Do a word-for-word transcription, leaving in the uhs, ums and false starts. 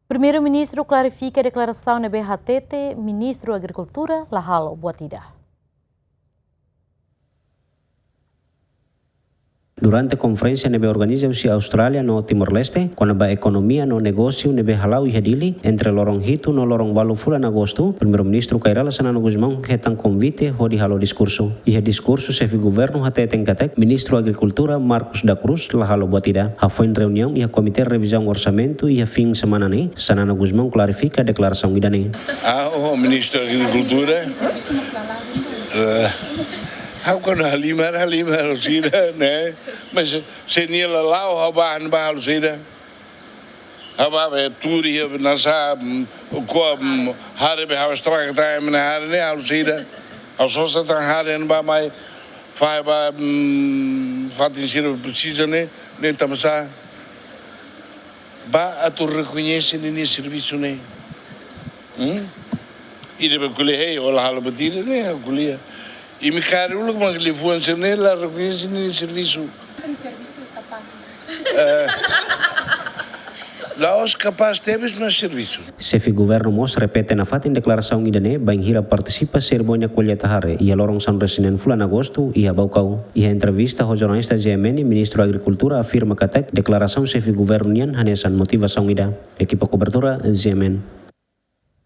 Primeiru-Ministru klarifika deklarasaun ne'ebé hatete Ministru Agrikultura la halo buat ida. Durante konferénsia ne'ebé organiza husi Austrália no Timor-Leste kona-ba ekonomia no negósiu ne'ebé hala'o iha Dili entre loron hitu no loron ualu fulan Agostu, Primeiru-Ministru Kay Rala Xanana Gusmão hetan konvite hodi halo diskursu. Iha diskursu, xefe governu hateten katak Ministru Agrikultura Marcos da Cruz la halo buat ida. Hafoin reuniaun iha Komité Revizaun Orsamentu iha fin semana ne'e, Xanana Gusmão klarifika deklarasaun ida-ne'e. Ah, oh, Ministru Agrikultura. Eh, ha'u kuandu halimar, halimar halo sira, ne'e? Mas se nia la la'o, ha'u bá, ha'u bá halo sira. Ha'u bá be turi, ha'u bá nasa, mm, ko, mm, hare be ha'u estraga, ta, em, na hare ne'e halo sira. Ha'u sosa tan hare ne'e bá mai, fahe ba, mm, fatin sira presiza ne'e, ne'e tanba sá. Bá atu rekoñese ninia servisu ne'e. Hmm? Ida be ko'alia, hei, ó la halo buat ida ne'e, ko'alia. Imi kaer uluk mak liafuan sira-ne'e la rekoñese ninia servisu. Imi servisu kapás. Eh, la'ós kapás tebes, mas servisu. Xefe governu mós repete nafatin deklarasaun ida-ne'e bainhira partisipa serimónia kolleita hare iha loron sanulu-resin-neen fulan Agostu iha Baucau. Iha entrevista ho jornalista G M N, Ministru Agrikultura afirma katak deklarasaun xefe governu nian hanesan motivasaun ida. Ekipa kobertura, G M N.